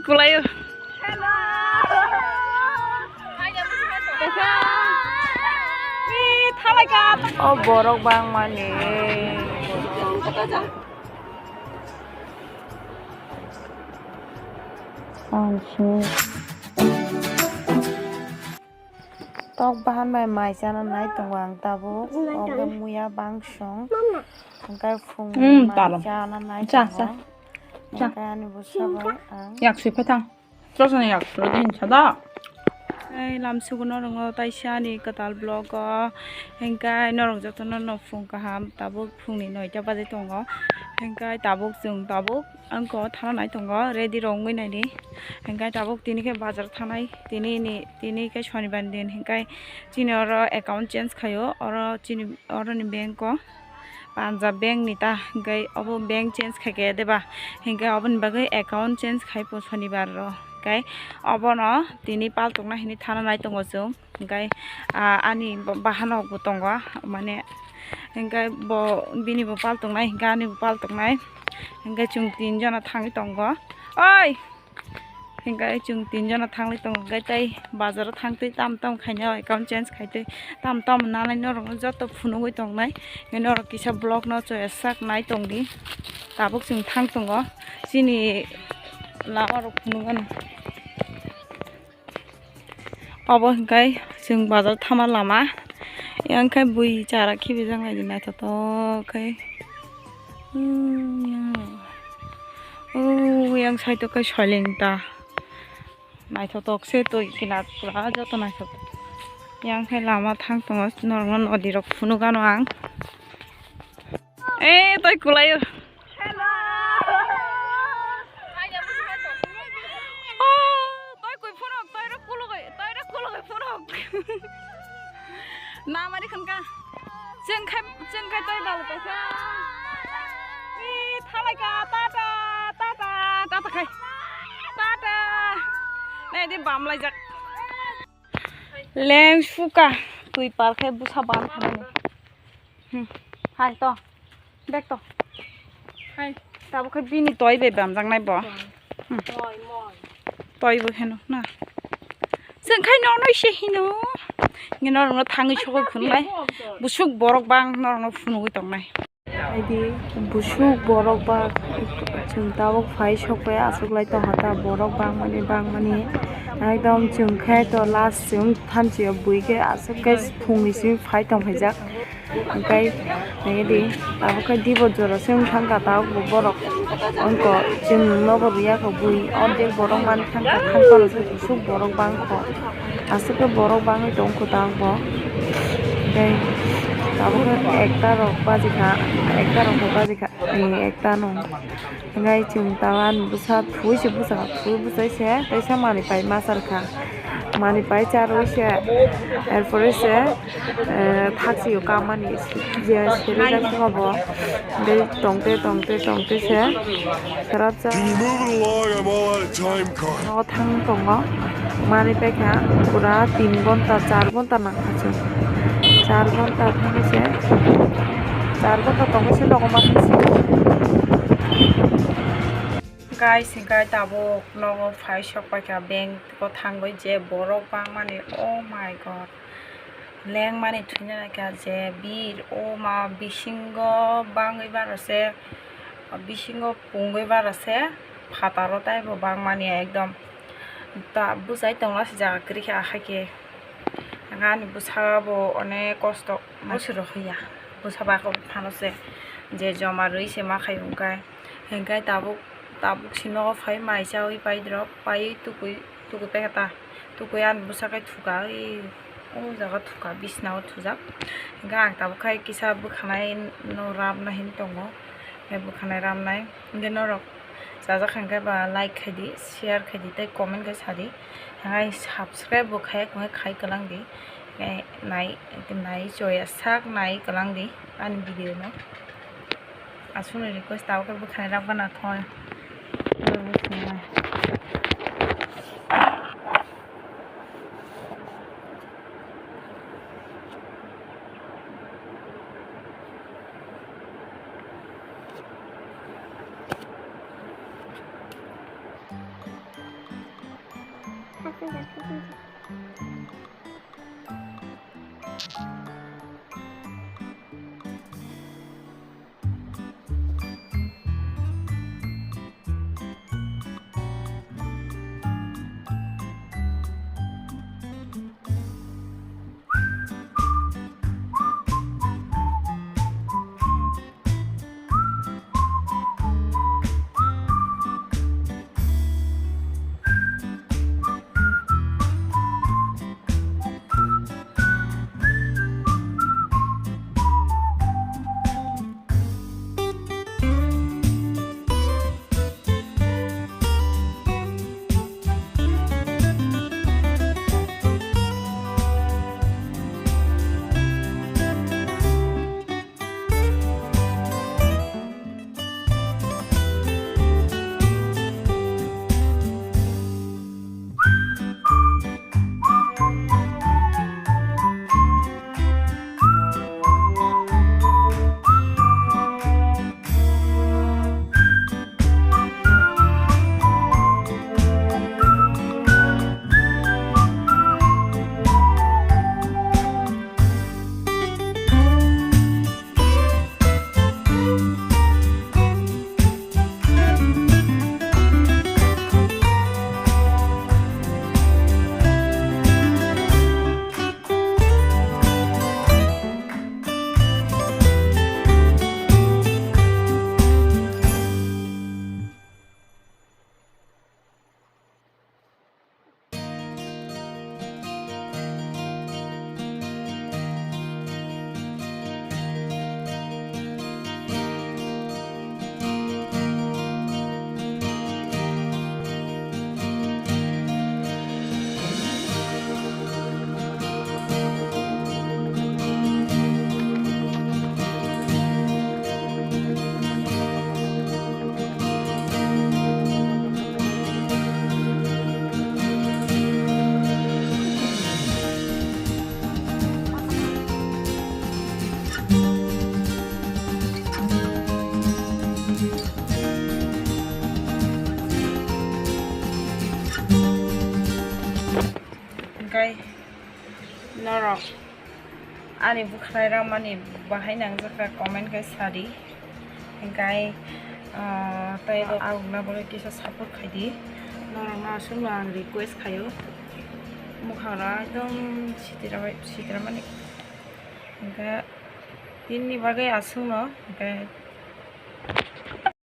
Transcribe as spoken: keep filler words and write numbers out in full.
Kulayo. O borok bangmani. Tok bahan bai mai chana nai tongo ang tabuk. Obo muya bangsong. Hingke phung mai chana nai tongo. Hingke ani bwsa bai ang. Yak sui phai thang. Chosani yak sui din sada. Ei lam sugo norok no taisa ani kwtal vlog o. Hingke norok jotono no phung kaham tabuk phungni noita baje tongo. Hingke tabuk chwng tabuk. Ang ko thana nai tongo, ready rok wngwi nai di. Hingke tabuk tini khe bazar thanai, tini ni, tini khe sonibar din, hingke chini oro account change khaio, oro chini, oro ni bank o Punjab bank ni ta, hingke obo bank change khai khe deba, hingke oboni bagwi account change khai po sonibar ro, hingke obono tini paltok na hinwi thana nai tongo chwng. Hingke, ah, ani bo-, bahanok bo tongo, mane, hingke bo, bini bo paltok nai, hingke ani bo paltok nai, hingke chwng tin jona thangwi tongo. Oi! Hingke chwng tin jona thangwi tongo, hingke tei bazaro thangtwi tam tam khaina account change khaitwi tam tam nanai norokno joto phunugwi tongnai. Hingke norok kisa vlog no choya sak nai tongdi. Tabuk chwng thang tongo, chini lama rok phunukgani. Obo hingke chwng bazar thama lama. Yang khe bui chara khibijak naidi naithotok khe. Hmm, yang. Oh, yang side o khe soileng ta. Naithotok se twi kinar pura joto naithotok. Yang khe lama thang tongo, norokno nodi rok phunukgano ang. Eh, toi kulaio. Hello. Oh, toi koi phunuk, toi rok kulugoi, toi rok kulugoi phunuk. Namari khunka. Chwng khai, chwng khai toi dal paikha. Ih, thalai ka, tata, tata, tata khai. Tata. Nai di bam laijak. Leng suka. Twi par khai busa ban thanani. Hmm. Hai to. Bek to. Hai. Tabuk khe bini toi bai bamjaknai bo. Hmm. Moi, moi. Toi bo heno na. Chwng khai no noi se hino. Ngi norokno thangwi sogwi phunuknai. Busuk borok bang norokno phunugwi tongnai. Haidi busuk borok bang chwng tabuk phai sokbai aswk lai tongkha ta borok bangmani bangmani. Ekdom chwng khe to last chwng thanchi o bui khe aswk khe phungni simi phai tongphaijak. Hingke nai di, abo khe dibo jora se wng thang kha, tabuk bo borok wngkha, chwng nobo rwya kha bui, ordek borok man thang kha, thang palo se busuk borok bang kha, aswk khe borok bangwi tong kha tabuk bo. Hingke tabuk khe ekta rok baji kha, ekta rok bo baji kha, ekta no. Hingke chwng tabuk ani bwsa thwi se bwsa, thwi bwsai se teisa manwi pai ma char kha. Manwi pai charwi se, er pore se, eh, thaksi o kamani je seri jak swngo bo. Tei tongte, tongte, tongte se, serap jak. Nogo thang tongo. Manwi pai kha pura tin ghonta, char ghonta nang kha chwng. Char ghonta thangwi se, char ghonta tongwi se nogo ma thang se. Guys, hingke tabuk nogo phai sok paikha bank o thangwi je borok bangmani, oh my God, lengmani thwina naikha je bir, oh ma bisingo bangwi bara se, bisingo pungwi bara se, phataro taibo bangmani ekdom ta bwsai tongla se jaga kwrwi khe ahaikhe ani bwsa bo onek kosto. Bwswk rw ya, bwsa bak phano se je joma rwi se ma khai hwnkhai, hwnkhai tabuk, tabuk si nogo phai mai chaui pai rok, paiwi tukui, tukui pai kha ta, tukui ani bwsa khai thuka, oi, o jaga thuka, bisna o thujak, hwnkhai ang tabuk khai kisa bwkhanai no rabna hin tongo, hwnkhai bwkhanai rabnai, hwnkhai norok chajak kha hwnkhai ba like khai di, share khai di, tei comment khai sa di, hwnkhai subscribe bo khai, khai kwlang di. Eh, nai, nai choya sak nai kwlang di ani video no. Aswkno request tabuk khe bwkhanai rok gana thoi. Hingkai norok ani bwkhlai ramani bahai nangjakha, comment khe sadi. Hingkai, ah, tei rok ang na bagwi kisa support khaidi. Norokno aswkno ang request khaio. Mwkhang rok ekdom sitira bai, sitira mani. Hingkhe tinini bagwi aswkno, hingkhe